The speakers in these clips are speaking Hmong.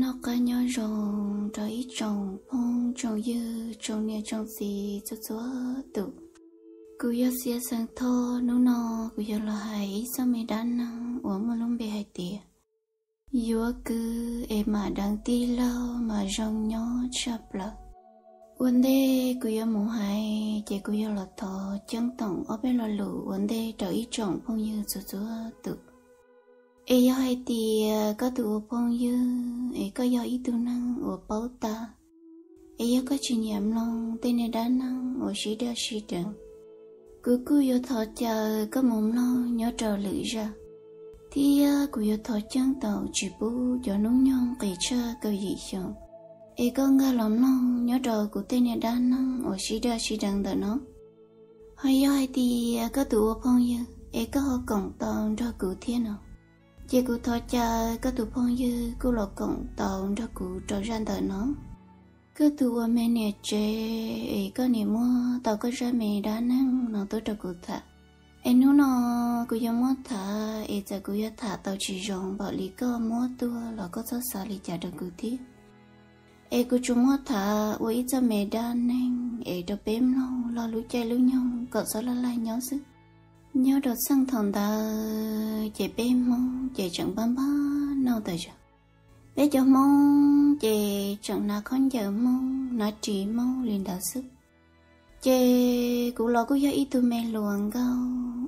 Noj qab nyob zoo rau ib tsoom phooj tsoom ywg tsoom niam tsoom txiv txhua txhua tus. Kuv yog Xia Xeem Thoj, hnub no kuv yuav los hais ib txoj me dab neeg uas muaj lub npe hais tias yuav kwv es mam deev tij laug mas zoo nyob tshaj plaws. Ua ntej kuv yuav mus hais ces kuv yuav los thov ceeb toom ob peb lo lus ua ntej rau ib tsoom phooj ywg txhua txhua tus. Es yog hais tias koj tus ua phooj ywg es koj yog ib tug neeg uas paub tag, es yog koj tsis nyiam mloog tej niag dab neeg uas sib daj sib deev, kuv kuj yuav thov caw koj mus mloog nyob rau lwm zaj, thiab kuv yuav thov ceeb toom tsis pub cov hnub nyoog qis tshaj kaum yim xyoo es koj nkag los mloog nyob rau kuv tej niag dab neeg uas sib daj sib deev ntawm no. Ho yog hais tias koj tus ua phooj ywg es koj ho koom tau nrog kuv thiab no, ces kuv thov caw koj tus phooj ywg kuj los koom tau nrog kuv rau zaj ntawm no. Koj tus ua me niam tsev es koj niam muab tau koj zaj me dab neeg no tuaj rau kuv tham, es hnub no kuv yuav muab tham es txawm kuv yuav tham tau tsis zoo npaum li koj muab tuaj los koj txhob xav li cas rau kuv thiab. Es kuv tsuas muab tham ua ib txoj me dab neeg es rau peb mloog log lub caij lub nyoog kom txhob laj laj nyob xwb. Nyob rau txheej thaum ntawd ces peb Hmoob ces tseem npab npab nauj tas zog. Peb cov Hmoob ces tseem hnav khaub ncaws Hmoob, hnav ris Hmoob li ntawd xwb. Ces kuv los kuj yog ib tug me hluas nkauj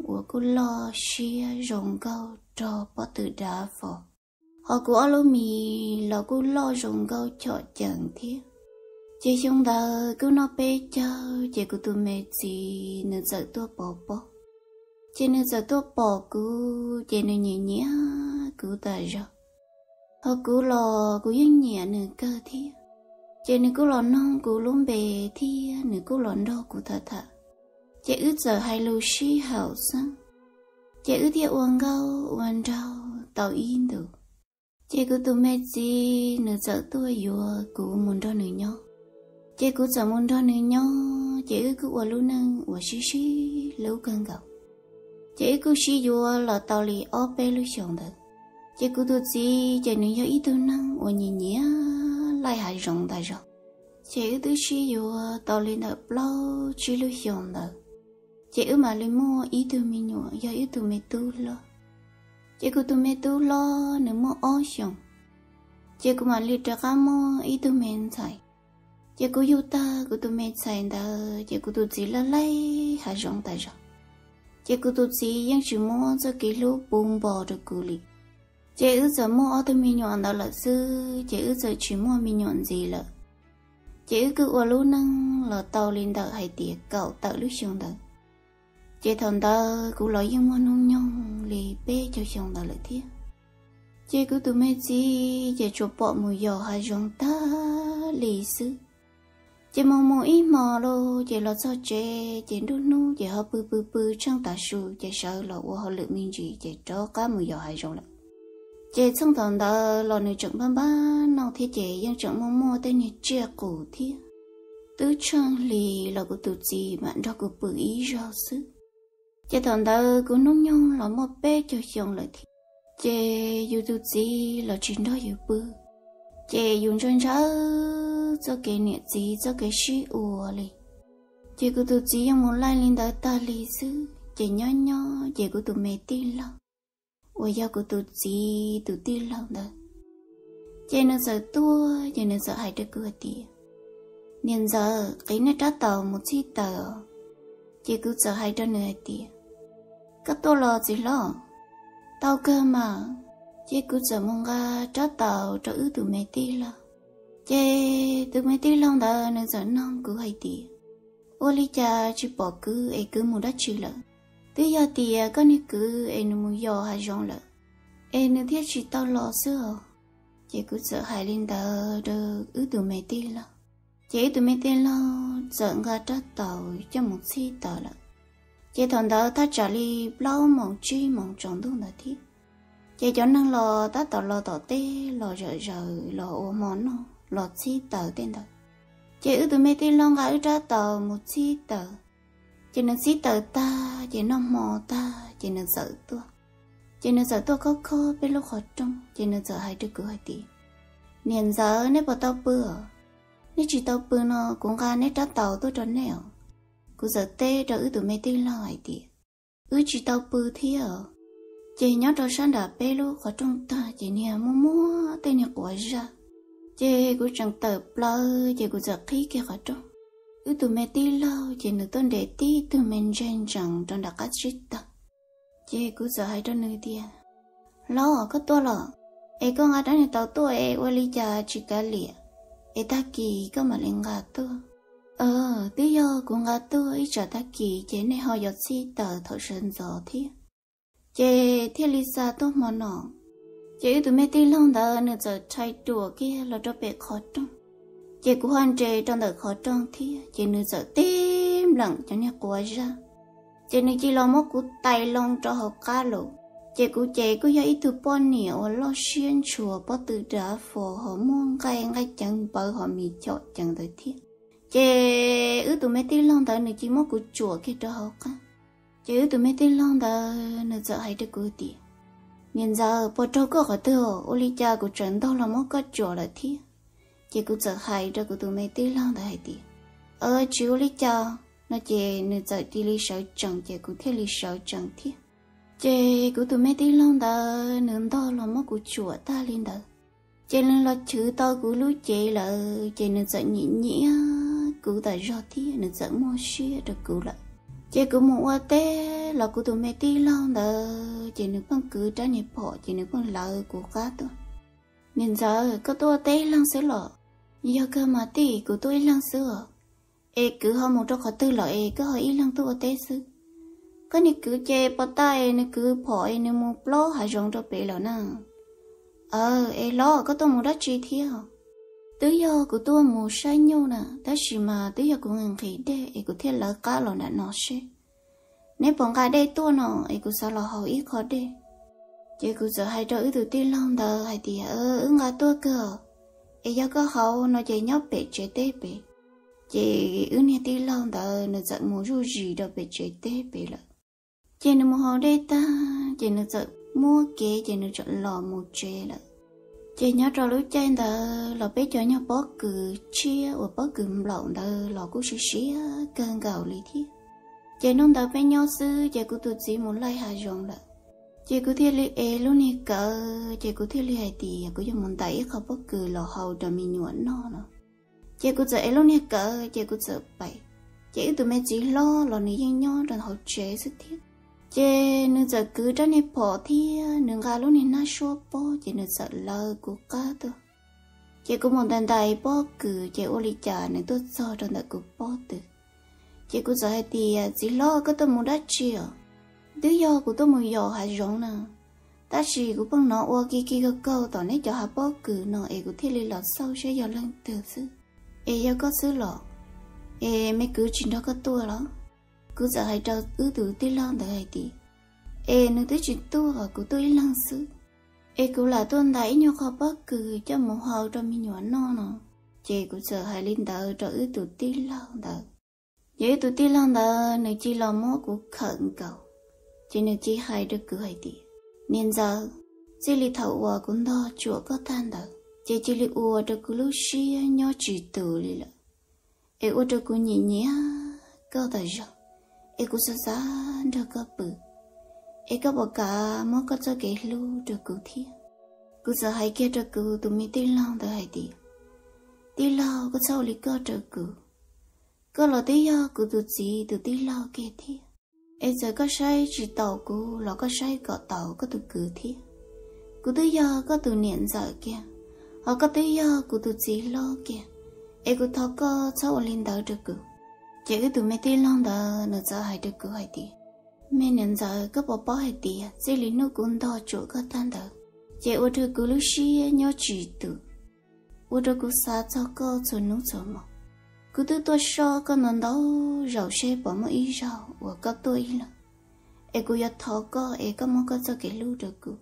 uas kuj loj siab zoo nkauj rog pob tw dav fo, ho kuv ob lub mis los kuj loj zoo nkauj chom cees thiab. Ces xyoo ntawd kuj noj peb caug ces kuv tus me txiv nws txawm tuaj pov pob. Ces nws txawm tuaj pom kuv ces nws nyiam nyiam kuv tas zog. Ho kuv los kuv yeej nyiam nws kawg thiab. Ces nws kuj los noog kuv lub npe thiab nws kuj los nrog kuv tham tham. Ces wb txawm hais lus sib haum xwb, ces wb thiaj ua nkauj ua nraug tau ib ntus. Ces kuv tus me txiv nws txawm tuaj yuav kuv mus nrog nws nyob. Ces kuv txawm mus nrog nws nyob, ces wb kuj ua lub neej uas sib sib hlub kawg nkaus. Ces wb kuj sib yuav los tau li ob peb lub xyoos ntawd. Ces kuv tus txiv ces nws yog ib tug neeg uas nyiam nyiam laij hav zoov tas zog. Ces wb twb sib yuav tau li ntawm plaub tsib lub xyoos ntawd, ces wb mam li muaj ib tug me nyuam yog ib tug me tub hlob. Ces kuv tus me tub hlob nws muaj ob xyoos, ces kuv mam li rov qab muaj ib tug me ntxhais. Ces kuv yug tag kuv tus me ntxhais ntawd ces kuv tus txiv laij laij hav zoov tas zog. Ces kuv tus txiv yeej tsis muab txoj kev hlub puv npo rau kuv li. Ces wb txawm muaj ob tug me nyuam ntawd lawm xwb, ces wb txawm tsis muaj me nyuam ntxiv lawm. Ces wb kuj ua lub neej los tau li ntawm hais tias kaum tawm lub xyoo ntawd. Ces thaum ntawd kuv los yeej muaj hnub nyoog li peb caug xyoo ntawd lawm thiab. Ces kuv tus me txiv ces tsuas pom mus yos hav zoov tag li xwb. Ces mus mus ib hmos lauj, ces los txog tsev ces nruab hnub ces ho pw pw pw tsheej tav su ces sawv los ua hauj lwm me ntsis ces rov qab mus yos hav zoov lawm. Ces txheej thaum ntawd los nws tseem npab npab nauj thiab ces yeej tseem muaj muaj tej niag tsiaj qus thiab. Twb tsheej hlis los kuv tus txiv mam nrog kuv pw ib zaug xwb. Ces thaum ntawd kuv hnub nyoog los muaj peb caug xyoo lawm thiab. Ces yus tus txiv los tsis nrog yus pw, ces yus ntshaw ntshaw txoj kev niam txiv txoj kev sib ua li. Ces kuv tus txiv yeej mus laij li ntawd tag li xwb. Ces nyob nyob ces kuv tus me tij laug uas yog kuv tus txiv tus tij laug ntawd, ces nws txawm tuaj ces nws txawm hais rau kuv hais tias, Niam ntxawm, qiv nej rab taus mus txhib taws os. Ces kuv txawm hais rau nws hais tias, Koj tuaj los txiv hlob? Tau kawg mas. Ces kuv txawm mus nqa rab taus rau wb tus me tij laug. Ces tus me tij laug ntawd nws txawm noog kuv hais tias, Ua li cas tsis pom kwv es kwv mus dab tsi lawm? Twb yog tias koj niag kwv es nws mus yos hav zoov lawm, es nws thiaj tsis tau los xwb os. Ces kuv txawm hais li ntawd rau wb tus me tij laug. Ces wb tus me tij laug txawm nqa rab taus coj mus txhib taws lawm. Ces thaum ntawd thaj tsam li plaub moos tsib moos tsaus ntuj ntawd thiab. Ces cov neeg los tab tom los tom teb los zom zaws los ua hmo noj los txhib taws tej ntawd. Ces wb tus me tij laug nqa wb rab taus mus txhib taws. Ces nws txhib taws tag ces noj hmo tag ces nws txawm tuaj. Ces nws txawm tuaj khob khob peb lub qhov rooj ces nws txawm hais rau kuv hais tias, Niam ntxawm, neb puas tau pw os? Neb tsis tau pw no kuv nqa neb rab taus tuaj rau neb os. Kuv txawm teb rau wb tus me tij laug hais tias, wb tsis tau pw thiab os. Ces nyob rau sab nram peb lub qhov rooj tag ces niag muaj muaj tej niag quav zaj. Ces kuv tseem tawm plaws ces kuv txawm qhib kiag qhov rooj. Wb tus me tij laug ces nws tuaj nres tib tug me ntseg ntsees rau nram qab tsib taug. Ces kuv txawm hais rau nws tias, hlob, koj tuaj los? Es koj nqa rab niag taus tuaj es ua li cas tsis kav liam, es tag kis koj mam li nqa tuaj? Twb yog kuv nqa tuaj, ib tsam tag kis ces nej ho yuav txhij tawm thaum sawv ntxov thiab. Ces thiaj li xa tuaj hmo no. Ces wb tus me tij laug ntawd nws txawm rhais ruam kiag los rau pem qhov rooj. Ces kuv ho nres rau ntawm qhov rooj thiab ces nws txawm tib npleem cov niag quav zaj. Ces nws cia los muab kuv tais loo rau hauv qab lawm. Ces kuv ces kuj yog ib tug poj niam uas loj siab ntshua, pob tw dav fo ho muaj nqaij nqaij ceev npawv ho mis chom ceev ntawd thiab. Ces wb tus me tij laug ntawd nws cia muab kuv tsuam kiag rau hauv qab. Ces wb tus me tij laug ntawd nws txawm hais rau kuv tias, niam ntxawm, puas raug koj qhov twg, ua li cas kuv tseem ntog los muab koj tsuam lawm thiab? Ces kuv txawm hais rau kuv tus me tij laug ntawd hais tias, tsis ua li cas. No ces nws txawm cia li sawv tsees ces kuv thiaj li sawv tsees thiab. Ces kuv tus me tij laug ntawd nws ntog los muab kuv tsuam tag li ntawd. Ces nws los chwv tau kuv lub cev lawm ces nws txawm nyiam nyiam kuv tas zog thiab nws txawm muaj siab rau kuv lawm. Ces kuv mus ua teb los kuv tus me tij laug ntawd ces nws pheej kwv rab niag phom ces nws pheej lawv kuv qab tuaj. Niam ntxawm, koj tuaj ua teb ib leeg xwb los? Yog kawg mas tij, kuv tuaj ib leeg xwb os. Es kwv ho mus rau qhov twg lawm es koj ho ib leeg tuaj ua teb xwb? Koj niag kwv ces pos tab es nws kwv phom es nws mus plob hav zoov rau pem lawm na. Aw, es hlob, koj tuaj mus dab tsi thiab? Twb yog kuv tuaj mus saib nyuj na, tab sis mas twb yog kuv nqhis nqhis dej es kuv thiaj lawv qab los nram no seb. Neb puas nqa dej tuaj no es kuv xav los haus ib qho dej. Ces kuv txawm hais rau wb tus tij laug ntawd hais tias, wb nqa tuaj kawg, es yog koj haus no ces nyob pem tsev teb pem. Ces wb niag tij laug ntawd nws txawm mus zuj zus rau pem tsev teb pem lawm. Ces nws mus haus dej tag ces nws txawm muab kev ces nws txawm los mus tsev lawm. Ces nyob rau lub caij ntawd los peb cov nyuag pob kws tshiab uas pob kws nplaum ntawd los kuj siav siav kawg nkaus li thiab. Ces hnub ntawd peb nyob xwb ces kuv tus txiv mus laij hav zoov lawm. Ces kuv thiaj li ev lub niag kawm, ces kuv thiaj li hais tias kuv yuav mus ntais ib qho pob kws los hau rau me nyuam noj no. Ces kuv txawm ev lub niag kawm ces kuv txawm pais. Ces wb tus me txiv hlob los nws yeej nyob rau hauv tsev xwb thiab. Ces nws txawm kwv rab niag phom thiab nws nqa lub niag hnab suab pob ces nws txawm lawv kuv qab tuaj. Ces kuv mus ntais ntais pob kws ces ua li cas nws tuaj txog rau ntawm kuv pob tw. Ces kuv txawm hais tias, txiv hlob, koj tuaj mus dab tsi os? Twb yog kuv tuaj mus yos hav zoov na, tab sis kuv pheej hnov ua ki ki kaug kaug tom neb cov hav pob kws no es kuv thiaj li los xauj saib yog leej twg xwb. Es yog koj xwb los? Es me kwv tsis nrog koj tuaj los? Kuv txawm hais rau wb tus tij laug ntawd hais tias, es nws twb tsis tuaj, kuv tuaj ib leeg xwb. Es kuv lam tuaj ntais ib nyuag qho pob kws coj mus hau rau me nyuam noj no. Ces kuv txawm hais li ntawd rau wb tus tij laug ntawd. Ces wb tus tij laug ntawd nws cia los muab kuv khawm nkaus, ces nws cia hais rau kuv hais tias, niam ntxawm, txij li thaum uas kuv ntog tsuam koj tag ntawd ces cia li ua rau kuv lub siab nyob tsis tus li lawm, es ua rau kuv nyiam nyiam koj tas zog, es kuv xav xav nrog koj pw, es koj puas kam muab koj txoj kev hlub rau kuv thiab? Kuv txawm hais kiag rau kuv tus me tij laug ntawd hais tias, tij laug, koj txhob ua li koj rau kuv. Koj los twb yog kuv tus txiv tus tij laug kiag thiab. Es txawm koj saib tsis taus kuv los koj saib kom taus koj tus kwv thiab. Kuv twb yog koj tus niam ntxawm kiag, ho koj twb yog kuv tus txiv hlob kiag, es kuv thov koj txhob ua li ntawd rau kuv. Ces wb tus me tij laug ntawd nws txawm hais rau kuv hais tias, me niam ntxawm, koj puas paub hais tias txij li hnub kuv ntog tsuam koj tag ntawd ces ua rau kuv lub siab nyob tsis tus, ua rau kuv xav txog koj txhua hnub txhua hmo. Kuv twb tuaj soj koj ntau ntau zaus seb puas muaj ib zaug uas koj tuaj ib leeg, es kuv yuav thov koj es koj muab koj txoj kev hlub rau kuv.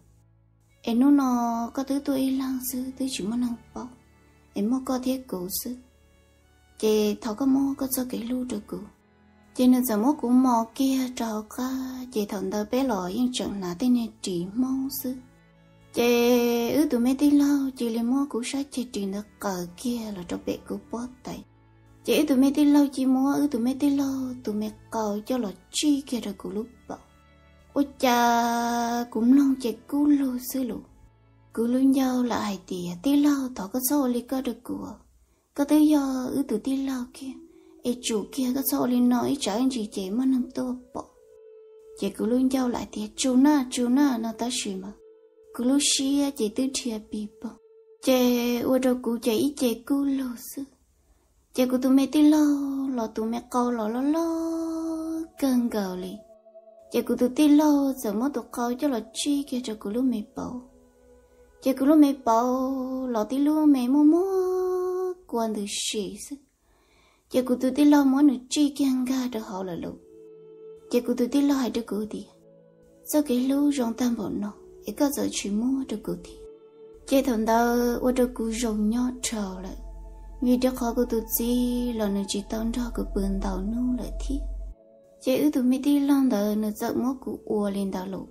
Es hnub no koj twb tuaj ib leeg xwb twb tsis muaj neeg paub, es muaj koj thiab kuv xwb. Ces thov koj muab koj txoj kev hlub rau kuv. Ces nws txawm muab kuv mos kiag rau hauv qab, ces thaum ntawd peb los yeej tseem hnav tej niag ris Hmoob xwb. Ces wb tus me tij laug cia li muab kuv sab ceg ris ntawd qaws kiag los rau pem kuv pob tais. Ces wb tus me tij laug cia muab wb tus me tij laug tus me qau coj los tsij kiag rau kuv lub paum. Ua cas kuv mloog ces kub lug xwb lus. Kuv lub ncauj lam hais tias, tij laug, thov koj txhob ua li koj rau kuv. Koj twb yog wb tus tij laug kiag, es tsum kiag koj txhob ua li no ib tsam ib ntsis ces muaj neeg tuaj pom. Ces kuv lub ncauj lam tias tsum na tsum na no tab sis mas kuv lub siab ces twb dhia pig pog, ces ua rau kuv ces ib ce kub lug xwb. Ces kuv tus me tij laug los tus me qau los loj loj kawg nkaus li. Ces kuv tus tij laug txawm muab tus qau coj los tsij kiag rau kuv lub me paum. Ces kuv lub me paum los tib lub me muaj muaj kua ntws si xwb. Ces kuv tus tij laug muab nws tsij kiag nkag rau hauv lawm lauj. Ces kuv tus tij laug hais rau kuv tias, txoj kev hlub zoo tag npaum no es koj txawm tsis muab rau kuv thiab. Ces thaum ntawd ua rau kuv zoo nyob dhau lawm, vim rau qhov kuv tus txiv los nws tsis tau nrog kuv pw ntau hnub lawm thiab. Ces wb tus me tij laug ntawd nws txawm muab kuv ua li ntawd lauj.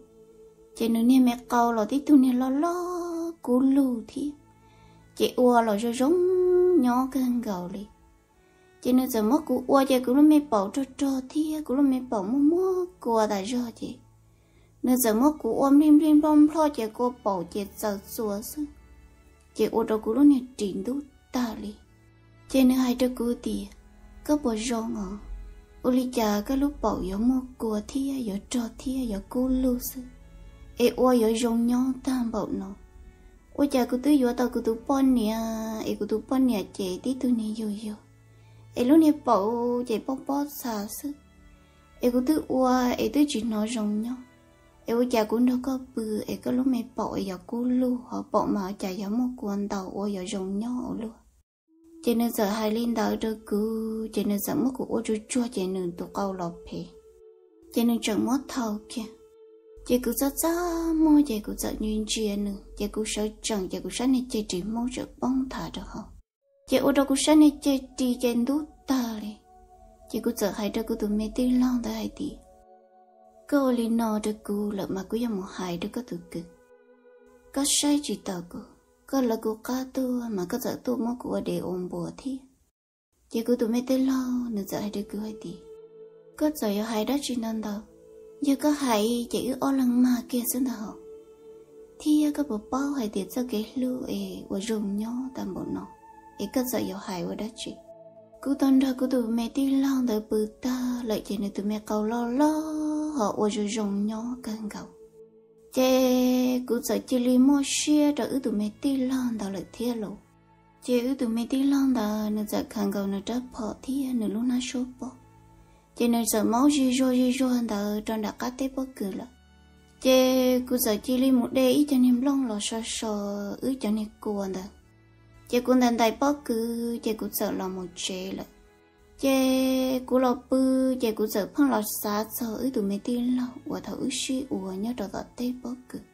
Ces nws niag me qau los tib tug niag loj loj kub lug thiab, ces ua los zoo zoo nyob kawg nkaus li. Ces nws txawm muab kuv ua ces kuv lub me paum rog rog thiab kuv lub me paum muaj muaj kua tas zog ces nws txawm muab kuv ua nplij nplij nploj nploj ces kua paum ces txaws txuas xwb. Ces ua rau kuv lub niag ris ntub tag li. Ces nws hais rau kuv tias, koj puas zoo os? Ua li cas koj lub paum yuav muaj kua thiab yuav rog thiab yuav kub lug xwb, es ua yuav zoo nyob tag npaum no? Ua cas kuv twb yuav tau kuv tus poj niam es kuv tus poj niam ces tib tug niag yug yug, es lub niag paum ces pob pob txha xwb, es kuv twb ua es twb tsis hnov zoo nyob, es ua cas kuv nrog koj pw es koj lub me paum es yuav kub lug hov paum mas ua cas yuav muaj kua ntau ua yuav zoo nyob ua luaj? Ces nws txawm hais li ntawd rau kuv ces nws txawm muab kuv ua tsuag tsuag ces nws tus qau los phem. Ces nws tseem muab thau kiag. Ces kuv txaj txaj muag ces kuv txawm ntsia ntsia nws ces kuv sawv tsees ces kuv sab niag ceg ris hmoob tseem poob nthav rau hauv. Ces ua rau kuv sab niag ceg ris ces ntub tag li. Ces kuv txawm hais rau kuv tus me tij laug ntawd hais tias, koj ua li no rau kuv lawm mas kuv yuav mus hais rau koj tus kwv. Koj saib tsis taus kuv, koj lawv kuv qab tuaj mas koj txawm tuaj muab kuv ua dev ua npua thiab. Ces kuv tus me tij laug nws txawm hais rau kuv hais tias, koj txawm yuav hais dab tsi ntau ntau, yog koj hais ces wb ob leeg mag kiag xwb ntag hos. Thiab koj puas paub hais tias txoj kev hlub es ua zoo nyob tag npaum no, es koj txawm yuav hais ua dab tsi? Kuv tau nrog kuv tus me tij laug ntawd pw tag lawm ces nws tus me qau loj loj ho ua zoo zoo nyob kawg nkaus. Ces kuv txawm cia li muaj siab rau wb tus me tij laug ntawd lawm thiab lauj. Ces wb tus me tij laug ntawd nws txawm khaws nkaus nws rab phom thiab nws lub hnab suab pob, ces nws txawm maub zig zuag zig zuag ntawd rau nram qab teb pob kws lawm. Ces kuv txawm cia li mus de ib cov niag nplooj los so so wb cov niag kua ntawd. Ces kuv ntais ntais pob kws ces kuv txawm los mus tsev lawm. Ces kuv los pw, ces kuv txawm pheej los xav txog wb tus me tij laug uas thaum wb sib ua nyob rau tom teb pob kws.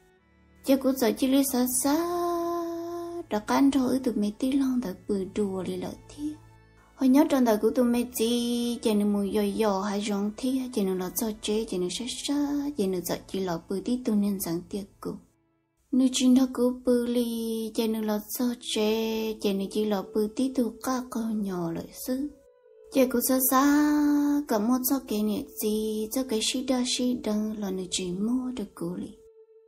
Ces kuv txawm cia li xav xav rov qab nrog wb tus me tij laug ntawd pw dua li lawm thiab. Ho nyob rau ntawm kuv tus me txiv ces nws mus yos yos hav zoov thiab ces nws los txog tsev ces nws saib saib ces nws txawm cia los pw tib tug niag ntxeev tiaj kuv. Nws tsis nrog kuv pw li, ces nws los txog tsev ces nws cia los pw tib tug qaj qaug nyos lawm xwb. Ces kuv xav xav kom muaj txoj kev niam txiv, txoj kev sib daj sib deev los nws tsis muab rau kuv li.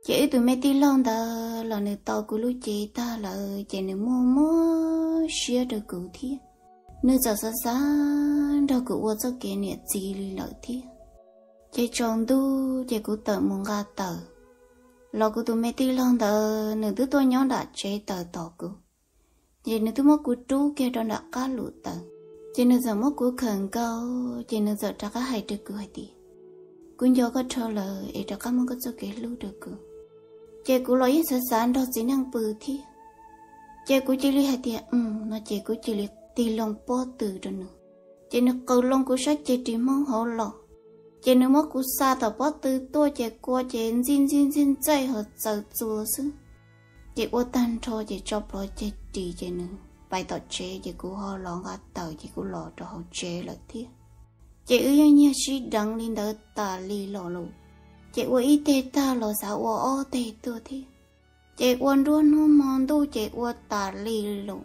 Ces wb tus me tij laug ntawd los nws tau kuv lub cev tag lawm ces nws muaj muaj siab rau kuv thiab. Nws txawm xav xav nrog kuv ua txoj kev niam txiv li lawm thiab. Ces tsaus ntuj ces kuv tawm mus nqa taws, los kuv tus me tij laug ntawd nws twb tuaj nyob nram tsev taws tos kuv. Ces nws twb muab kuv rub kiag rau nram qab lub taws, ces nws txawm muab kuv khawm nkaus ces nws txawm rov qab hais rau kuv hais tias, kuv nco koj dhau lawm es rov qab muab koj txoj kev hlub rau kuv. Ces kuv los yeej xav xav nrog txiv neej pw thiab. Ces kuv cia li hais tias, mm no ces kuv cia li tig loo pob tw rau nws. Ces nws qw loo kuv sab ceg ris hmoob hauv los, ces nws muab kuv xa tom pob tw tuaj ces kua ces ntxij ntxij ntxij ntxaij ho txaws txuas xwb. Ces ua tag nrho ces tso plhuav ceg ris ces nws pais tom tsev ces kuv ho los nqa taws ces kuv los rau hauv tsev lawm thiab. Ces wb yeej nyiag sib deev li ntawd tas li los lus, ces ua ib teg tag los xav ua ob teg tuaj thiab. Ces ua nruab hnub hmo ntuj ces ua tas li lawm.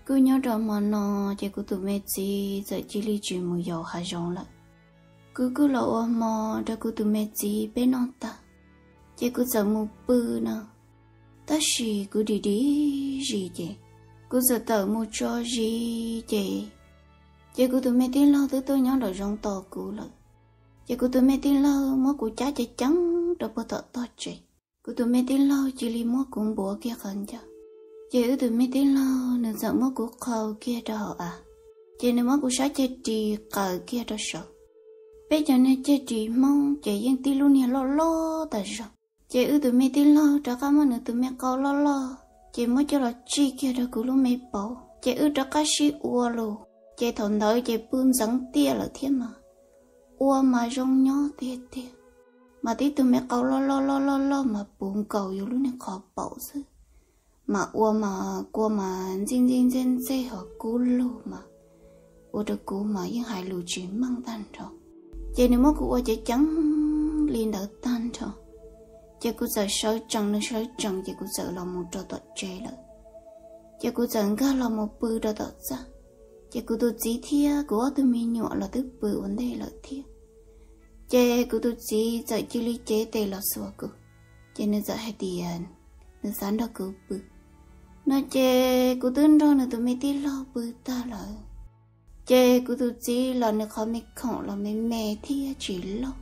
Kuj nyob rau hmo no, ces kuv tus me txiv txawm cia li tsis mus yos hav zoov lawm. Kuv kuj los ua hmo rau kuv tus me txiv peb noj tag, ces kuv txawm mus pw no. Tab sis kuv dim dim zis ces kuv txawm tawm mus tso zis ces, ces kuv tus me tij laug twb tuaj nyob nraum zoov tos kuv lawm. Ces kuv tus me tij laug muab kuv cab ceev ceev rau puag tom tog tsev. Kuv tus me tij laug cia li muab kuv npuav kiag qhov ncauj. Ces wb tus me tij laug nws txawm muab kuv qhau kiag rau hauv av, ces nws muab kuv sab ceg ris qaws kiag rau saud. Peb cov niag ceg ris Hmoob ces yeej tib lub niag loj loj tas zog. Ces wb tus me tij laug rov qab muab nws tus me qau loj loj ces muab coj los tsij kiag rau kuv lub me paum, ces wb rov qab sib ua lus. Ces thaum ntawd ces pw ntxeev tiaj lawm thiab mas, ua mas zoo nyob tiag tiag. Mas tib tug me qau loj loj loj loj loj mas puv nkaus yus lub niag qhov paum xwb, mas ua mas kua mas ntxij ntxij ntxej ntxej hos kub lug mas ua rau kuv mas yeej hais lus tsis meej tag nrho. Ces nws muab kuv ua ceev ceev li ntawd tag nrho, ces kuv txawm sawv tsees nws sawv tsees ces kuv txawm los mus rau tom tsev lawm. Ces kuv txawm nkag los mus pw rau tom txaj, ces kuv tus txiv thiab kuv ob tug me nyuam los twb pw ua ntej lawm thiab. Ces kuv tus txiv txawm cia li cev tes los xuas kuv, ces nws txawm hais tias nws xav nrog kuv pw no. Ces kuv twb nrog nws tus me tij laug pw tag lawm. Ces kuv tus txiv los nws qhov me khoom los me me thiab tsis loj,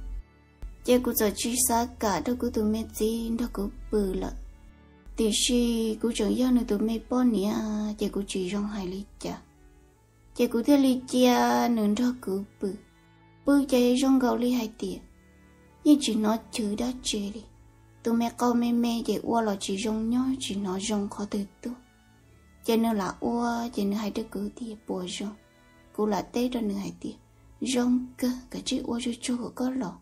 ces kuv txawm tsis xav kam rau kuv tus me txiv nrog kuv pw lawm. Tiam sis kuv tseem yog nws tus me poj niam ces kuv tsis zoo hais li cas, ces kuv thiaj li cia nws nrog kuv pw. Pw ces zoo nkaus li hais tias yeej tsis hnov chwv dab tsi li. Tus me qau me me ces ua los tsis zoo nyob tsis hnov zoo qhov twg tuaj. Ces nws lam ua, ces nws hais rau kuv tias puas zoo. Kuv lam teb rau nws hais tias zoo kawg, kav tsij ua tsuag tsuag kom koj los.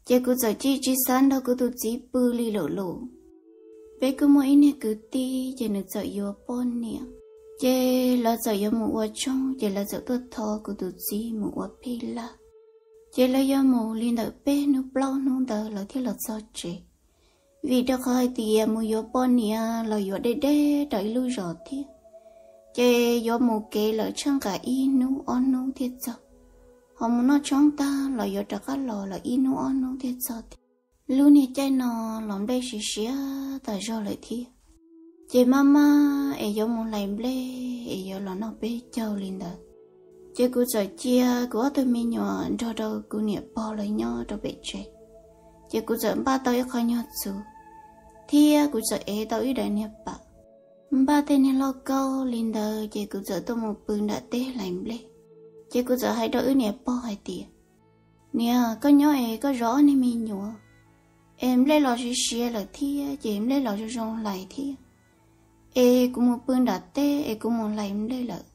Ces kuv txawm cia tsis xav nrog kuv tus txiv pw li lawm lauj. Peb kuj muaj ib niag kwv tij ces nws txawm yuav poj niam, ces lawv txawm yuav mus ua tshoob ces lawv txawm tuaj thov kuv tus txiv mus ua phij laj. Ces lawv yuav mus li ntawm peb hnub plaub hnub ntawd lawv thiaj los txog tsev. Vim rau qhov hais tias mus yuav poj niam los yuav deb deb rau ib lub zos thiab, ces yuav mus kev lawm tsheej nqa ib hnub ob hnub thiaj txog. Ho mus noj tshoob tag los yuav rov qab los lawm ib hnub ob hnub thiaj txog thiab. Lub niag caij no los nplej siav siav tas zog lawm thiab, ces maj maj es yuav mus hlais nplej es yuav los noj peb caug li ntawd. Ces kuv txawm cia kuv ob tug me nyuam nrog rau kuv niam pog lawv nyob rau pem tsev. Ces kuv txawm npaj tau ib qho nyuag txhuv, thiab kuv txawm ev tau ib daim niag pam, npaj tej niag lauj kaub li ntawd, ces kuv txawm tuaj mus pw nram teb hlais nplej. Ces kuv txawm hais rau wb niam pog hais tias, Niam, koj nyob es koj zov ob niag me nyuam, es nplej los siav siav lawm thiab ces nplej los zoo zoo hlais thiab, es kuv mus pw nram teb es kuv mus hlais nplej lawm,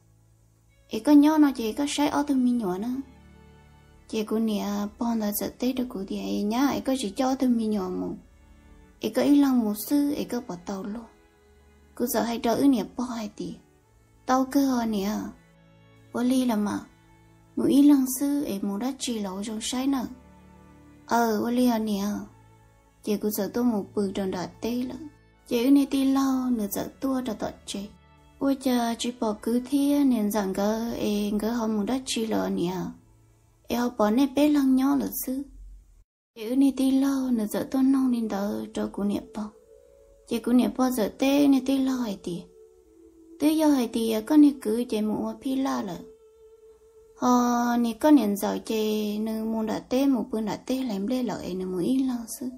es koj nyob no ces koj saib ob tug me nyuam na. Ces kuv niam pog ntawd txawm teb rau kuv tias, Nyab, es koj tsis coj ob tug me nyuam mus, es koj ib leeg mus xwb es koj puas tau luag? Kuv txawm hais rau wb niam pog hais tias, Tau kawg os niam. Ua li los mas, mus ib leeg xwb es mus dab tsi los ua zoo saib nawb. Aw, ua li os niam. Ces kuv txawm tuaj mus pw rau nram teb lawm. Ces wb niag tij laug nws txawm tuaj rau tom tsev, ua cas tsis pom kwv thiab niam ntxawm nkawd es nkawd ho mus dab tsi lawm niam, es ho pom nej peb leeg nyob lawm xwb. Ces wb niag tij laug nws txawm tuaj noog li ntawd rau kuv niam pog. Ces kuv niam pog txawm teb niag tij laug hais tias, Twb yog hais tias koj niag kwv ces mus ua phij laj lawm, ho niag koj niam ntxawm ces nws mus nram teb mus pw nram teb hlais nplej lawm es nws mus ib leeg xwb.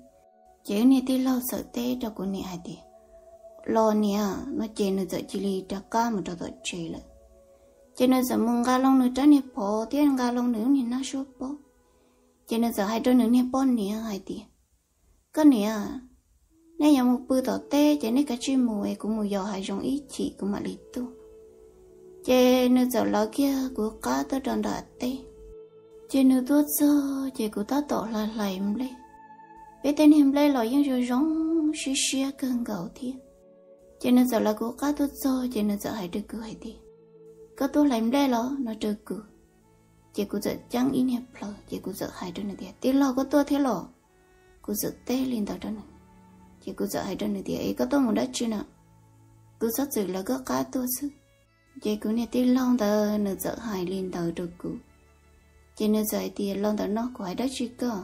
Ces wb niag tij laug txawm teb rau kuv niam hais tias, Los niam, no ces nws txawm cia li rov qab mus rau tom tsev lawm. Ces nws txawm mus nqa loo nws rab niag phom thiab nqa loo nws lub niag nab suab pob. Ces nws txawm hais rau nws niag poj niam hais tias, Koj niam, nej yuav mus pw tom teb ces nej kav tsij mus es kuv mus yos hav zoov ib chim kuv mam li tuaj. Ces nws txawm lawv kiag kuv qab tuaj rau nram teb. Ces nws tuaj txog ces kuv tab tom hlais hlais nplej. Peb tej niag nplej los yeej zoo zoo siab siab kawg nkaus thiab. Ces nws txawm lawv kuv qab tuaj txog ces nws txawm hais rau kuv hais tias, Koj tuaj hlais nplej los? no rau kuv. Ces kuv txawm ceeb ib niag plhaw ces kuv txawm hais rau nws tias, Tij laug, koj tuaj thiab los? Kuv txawm teb li ntawd rau nws. Ces kuv txawm hais rau nws tias, Es koj tuaj mus dab tsi na? Kuv txhob txwm lawv koj qab tuaj xwb. Ces kuv niag tij laug ntawd nws txawm hais li ntawd rau kuv. Ces nws txawm hais tias, Los ntawm no kuv hais dab tsi koj?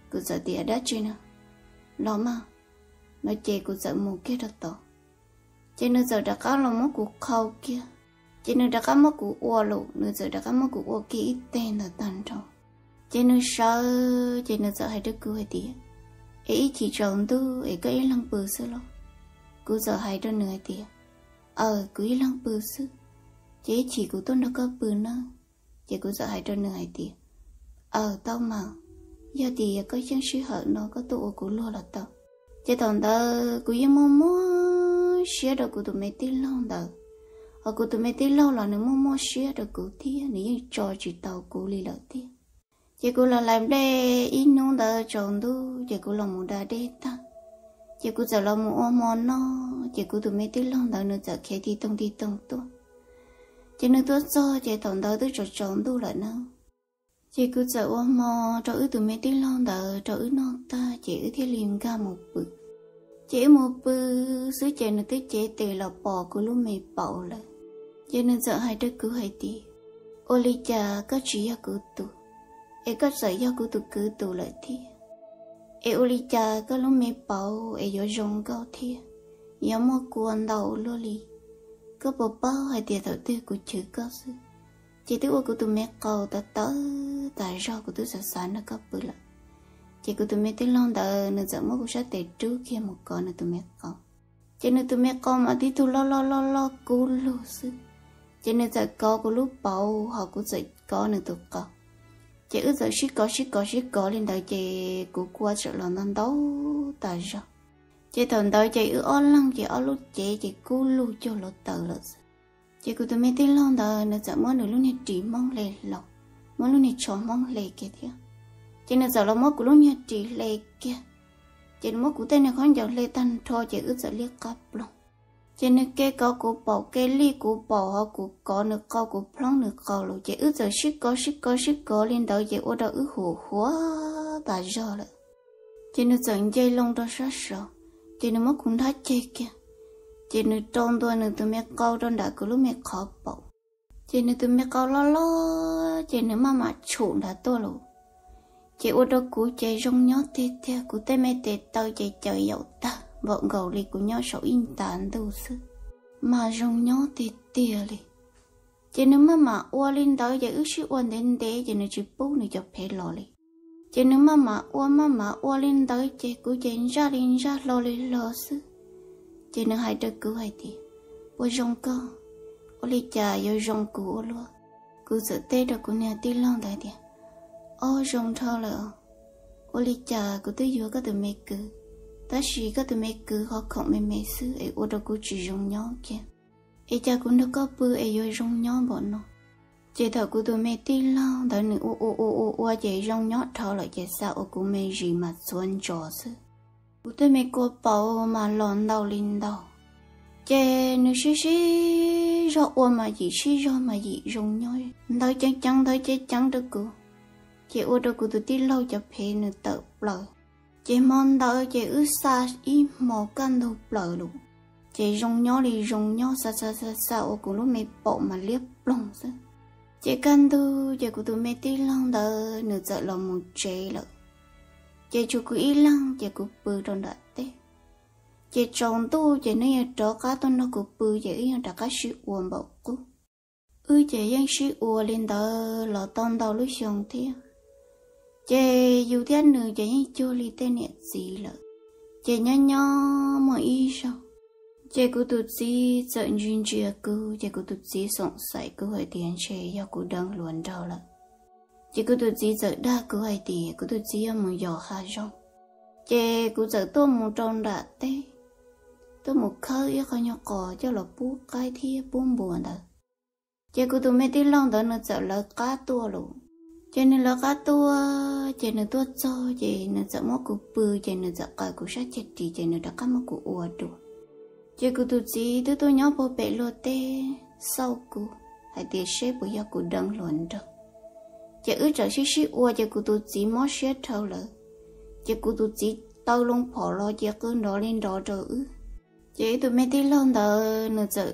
Kuv txawm tias, Dab tsi na? Los mas. No ces kuv txawm mus kiag rau tod. Ces nws txawm rov qab los muab kuv qhau kiag. Ces nws rov qab muab kuv ua lawm, nws txawm rov qab muab kuv ua kiag ib teg ntawd tag nrho. Ces nws sawv, ces nws txawm hais rau kuv hais tias, Es ib chim tsaus ntuj es koj ib leeg pw xwb los? Kuv txawm hais rau nws hais tias, Aws, kuv ib leeg pw xwb, ces ib chim kuv tuaj nrog koj pw nawb. Ces kuv txawm hais rau nws hais tias, Aws, tau mas, yog tias koj yeej sij hawm no koj tuaj ua kuv luag los tau. Ces thaum ntawd kuv yeej muaj muaj siab rau kuv tus me tij laug ntawd, hos kuv tus me tij laug los nws muaj muaj siab rau kuv thiab, nws yeej tso tsis tau kuv li lawm thiab. Ces kuv los hlais nplej ib hnub ntawd tsaus ntuj, ces kuv los mus da dej tag, ces kuv txawm los mus ua hmo noj, ces kuv tus me tij laug ntawd nws txawm khiav tig toog tig toog tuaj. Ces nws tuaj txog ces thaum ntawd twb tsaus tsaus ntuj lawm na. Ces kuv txawm ua hmo rau wb tus me tij laug ntawd rau wb noj tag ces wb thiaj li nkag mus pw. Ces wb mus pw xwb ces nws twb cev tes los pos kuv lub me paum lawm. Ces nws txawm hais rau kuv hais tias, Ua li cas koj tsis yog kuv tus, es koj txawm yog kuv tus kwv tus lawm thiab? Es ua li cas koj lub me paum es yuav zoo nkauj thiab, yuav muaj kua ntau luaj li? Koj puas paub hais tias thaum twg kuv chwv koj xwb, ces twb ua kuv tus me qau tawv tawv tas zog, kuv twb xav xav nrog koj pw lawm. Ces kuv tus me tij laug ntawd nws txawm muab kuv sab tes rub kiag mus kov nws tus me qau. Ces nws tus me qau mas tib tug loj loj loj loj kub lug xwb. Ces nws txawm kov kuv lub paum hos kuv txawm kov nws tus qau. Ces wb txawm sib kov sib kov sib kov li ntawd ces kuv kua txawm los ntau ntau tas zog. Ces thaum ntawd ces wb ob leeg ces ob lub cev ces kub lug cuag hluav taws lawm xwb. Ces kuv tus me tij laug ntawd nws txawm muab nws lub niag ris hmoob hle hlo, muab lub niag tsho hmoob hle kiag thiab. Ces nws txawm los muab kuv lub niag ris hle kiag. Ces nws muab kuv tej niag khaub ncaws hle tag nrho ces wb txawm liab qab ploog. Ces nws ke kov kuv paum, ke lij kuv paum hos kuv kov nws qau, kuv plhoob nws qau lawm. Ces wb txawm sib kov sib kov sib kov li ntawd ces ua rau wb hum huav tas zog lawm. Ces nws txawm nce loo rau sab saud, ces nws muab kuv nrhab ceg kiag, ces nws rau ntua nws tus me qau rau nram kuv lub me qhov paum. Ces nws tus me qau loj loj ces nws maj mam tshum nrad tuaj lawm. Ces ua rau kuv ces zoo nyob tiag tiag, kuv tej me tes taw ces caws yaum tag npaum nkaus li kuv nyob saum ib ntas ntuj xwb, mas zoo nyob tiag tiag li. Ces nws maj mam ua li ntawd ces wb sib ua ntev ntev ces nws tsis pub nws cov phev los li. Ces nws maj mam ua maj mam ua li ntawd ces kuv ces ntsaj li ntsaj hlo li hlo xwb. Ces nws hais rau kuv hais tias, Puas zoo koj? Ua li cas yuav zoo kuv ua luaj? Kuv txawm teb rau kuv niag tij laug ntawd tias, Ob, zoo nrho lawm. Ua li cas kuv twb yuav koj tus me kwv, tab sis koj tus me kwv ho khoom me me xwb es ua rau kuv tsis zoo nyob kiag, es cas kuv nrog koj pw es yuav zoo nyob npaum no? Ces thaum kuv tus me tij laug ntawd nws ua ua ua ua ua ces zoo nyob dhau lawm ces xa ua kuv me zis mas txhuav ntsos xwb. Kuv tej me kua paum mas los ntau li ntau. Ces nws sib sib zog ua mas yim sib zog mas yim zoo nyob ntawd ceev ceev ntawd ceev ceev rau kuv. Ces ua rau kuv tus tij laug cov phev nws tawm plaws. Ces hmo ntawd ces wb xa ib hmo kaj ntug plaws lawm. Ces zoo nyob li zoo nyob xa xa xa xa ua kuv lub me paum mas liab ploog xwb. Ces kaj ntug ces kuv tus me tij laug ntawd nws txawm los mus tsev lawm. Ces tshuav kuv ib leeg ces kuv pw rau nram teb. Ces tsaus ntuj ces nws yuav rov qab tuaj nrog kuv pw ces wb yeej rov qab sib ua npaum qub. Wb ces yeej sib ua li ntawd los tau ntau lub xyoo thiab. Ces yus thiab nws ces yeej cuag li tej niam txiv lawm. Ces nyob nyob muaj ib zaug, ces kuv tus txiv txawm ntsia ntsia kuv ces kuv tus txiv xoom xaim kuv hais tias ntshe yog kuv deev hluas nraug lawm. Ces kuv tus txiv txawm dag kuv hais tias kuv tus txiv yuav mus yos hav zoov. Ces kuv txawm tuaj mus rau nram teb, tuaj mus khawb ib qho nyuag qos coj los pub qaib thiab pub npua ntawd. Ces kuv tus me tij laug ntawd nws txawm lawv qab tuaj lawm. Ces nws lawv qab tuaj, ces nws tuaj txog ces nws txawm muab kuv pw, ces nws txawm qaws kuv sab ceg ris ces nws rov qab muab kuv ua dua. Ces kuv tus txiv twb tuaj nyob puag pem luag teb xauj kuv hais tias seb puas yog kuv deev hluas nraug. Ces wb txawm sib sib ua ces kuv tus txiv mob siab dhau lawm. Ces kuv tus txiv taw loo phom los ces qw nrov li nrov rau wb. Ces ib tug me tij laug ntawd nws txawm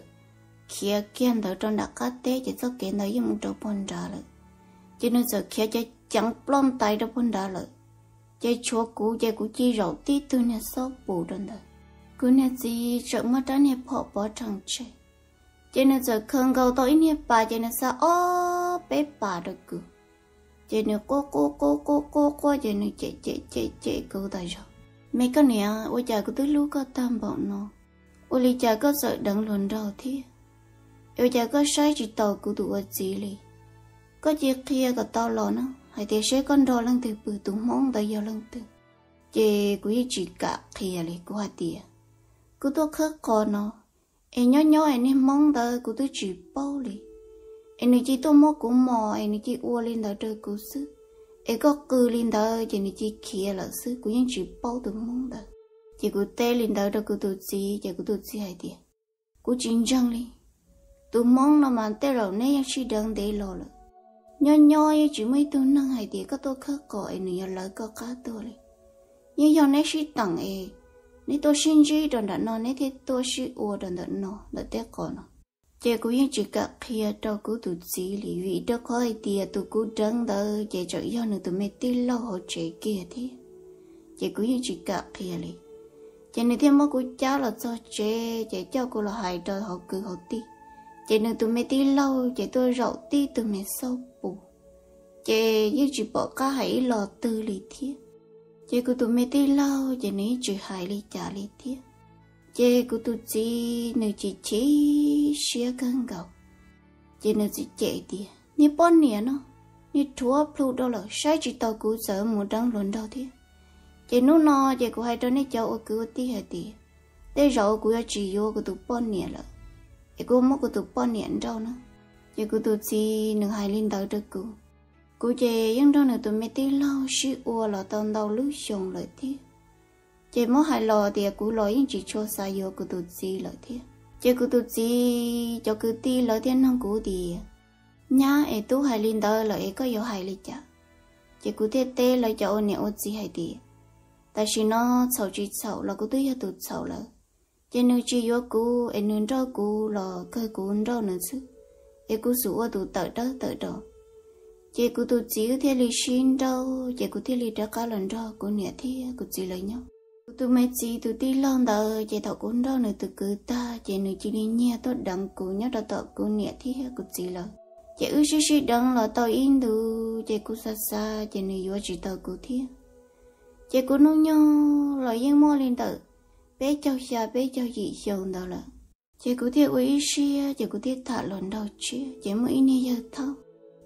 khiav kiag ntawd rau nram qab teb, ces txoj kev ntawd yeej mus rau puag nrad lawm. Ces nws txawm khiav ceev ceev ploj ntais rau puag nrad lawm. Ces tshuav kuv, ces kuv cia li zaum tib tug niag xob pus rau ntawd. Kuv niag txiv tseem muab rab niag phom pov rhees tseg. Ces nws txawm khaws nkaus tau ib niag pas, ces nws xa ob peb pas rau kuv. Ces nws quaj quaj quaj quaj quaj quaj, ces nws cem cem cem cem kuv tas zog: Me koj niam, ua cas kuv twb hlub koj tag npaum no, ua li cas koj txawm deev hluas nraug thiab? Es ua cas koj saib tsis taus kuv tus ua txiv li? Koj cia li qhia kom tau los na, hais tias seb koj nrog leej twg pw, tus hmoob ntawd yog leej twg. Ces kuv yeej tsis kam qhia li, kuv hais tias: Kuv tuaj khawb qos no, es nyob nyob es niag hmoob ntawd kuv twb tsis paub li, es nws cia li tuaj muab kuv mos, es nws cia li ua li ntawd rau kuv xwb. Es koj qw li ntawd ces nws cia li khiav lawm xwb, kuv yeej tsis paub tus hmoob ntawd. Ces kuv teb li ntawd rau kuv tus txiv, ces kuv tus txiv hais tias: Kuv tsis ntseeg li. Tus hmoob no mas tej zaum neb yeej sib deev ntev los lawm. Nyob nyob yeej tsis muaj ib tug neeg hais tias koj tuaj khawb qos es nws yuav lawv koj qab tuag li. Yeej yog neb sib teem es neb tuaj sib ntsib rau nram no, neb thiaj tuaj sib ua rau ntawm no, ntawm tej qos no. Ces kuv yeej tsis kam qhia rau kuv tus txiv li, vim rau qhov hais tias tus kuv deev ntawd ces tseem yog nws tus me tij laug hauv tsev kiag thiab. Ces kuv yeej tsis kam qhia li. Ces nws thiaj muab kuv cab los txog tsev, ces coj kuv los hais rau hauv kwv hauv tij. Ces nws tus me tij laug ces tuaj zaum tib tug me xauj pus, ces yeej tsis pom qab hais ib los twg li thiab. Ces kuv tus me tij laug ces nws yeej tsis hais li cas li thiab. Ces kuv tus txiv nws chim chim siab kawg nkaus. Ces nws txawm cem tias: Niag poj niam no, niag rhuav plhu dua lawm, saib tsis taus kuv txawm mus deev hluas nraug thiab. Ces hnub no ces kuv hais rau nej cov ua kwv ua tij hais tias, tej zaum kuv yuav tsis yuav kuv tus poj niam lawm, es kuv muab kuv tus poj niam nrauj na. Ces kuv tus txiv nws hais li ntawd rau kuv. Kuv ces yeej nrog nws tus me tij laug sib ua los tau ntau lub xyoo lawm thiab. Ces muab hais los tias kuv los yeej tsis tshua xav yuav kuv tus txiv lawm thiab. Ces kuv tus txiv cov kwv tij lawv thiaj nug kuv tias: Nyab, es tub hais li ntawd lawm es koj yuav hais li cas? Ces kuv thiaj teb lawv cov ua niam ua txiv hais tias, tam sim no txhaum tsis txhaum los kuv twb yog tus txhaum lawm. Ces nws tsis yuav kuv es nws nrauj kuv los kawg kuv nrauj nws xwb, es kuv xum ua tus tawm dawb tawm do. Ces kuv tus txiv wb thiaj li sib nrauj, ces kuv thiaj li rov qab los nrog kuv niam thiab kuv txiv lawv nyob. Kuv tus me txiv tus tij laug ntawd ces thaum kuv nrauj nws tus kwv tag ces nws cia li nyiag tuaj deev kuv nyob rau tom kuv niam thiab kuv txiv lawv. Ces wb sib sib deev los tau ib ntus ces kuv xav xav ces nws yuav tsis tau kuv thiab. Ces kuv hnub nyoog los yeej muaj li ntawm peb caug xya peb caug yim xyoo ntawd lawm. Ces kuv thiaj ua ib siab ces kuv thiaj tham hluas nraug tshiab, ces muaj ib niag yawg thauj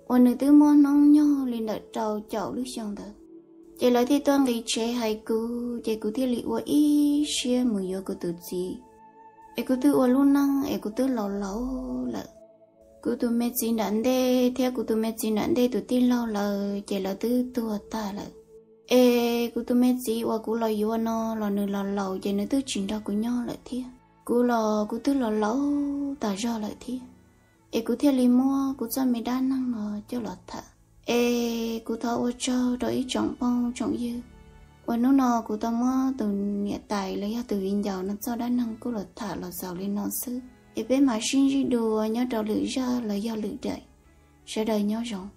uas nws twb muaj hnub nyoog li ntawm rau caum lub xyoo ntawd. Ces lawv thiaj tuaj nqis tsev hais kuv, ces kuv thiaj li ua ib siab mus yuav kuv tus txiv. Es kuv twb ua lub neej es kuv twb laus laus lawm. Kuv tus me txiv nram ntej thiab kuv tus me txiv nram ntej tus tij laug lawm ces lawv twb tuag tag lawm. Es kuv tus me txiv uas kuv los yuav no los nws los laus ces nws twb tsis nrog kuv nyob lawm thiab. Kuv los kuv twb los laus tas zog lawm thiab. Es kuv thiaj li muab kuv txoj me dab neeg no coj los tham. Es kuv thov ua tsaug rau ib tsoom phooj tsoom ywg uas hnub no kuv tau muab tus niam tais los yog tus viv ncaus no txoj dab neeg kuj los tham los xaus li no xwb. Es peb mam sib ntsib dua nyob rau lwm zaj los yog lwm daim. Sawv daws nyob zoo.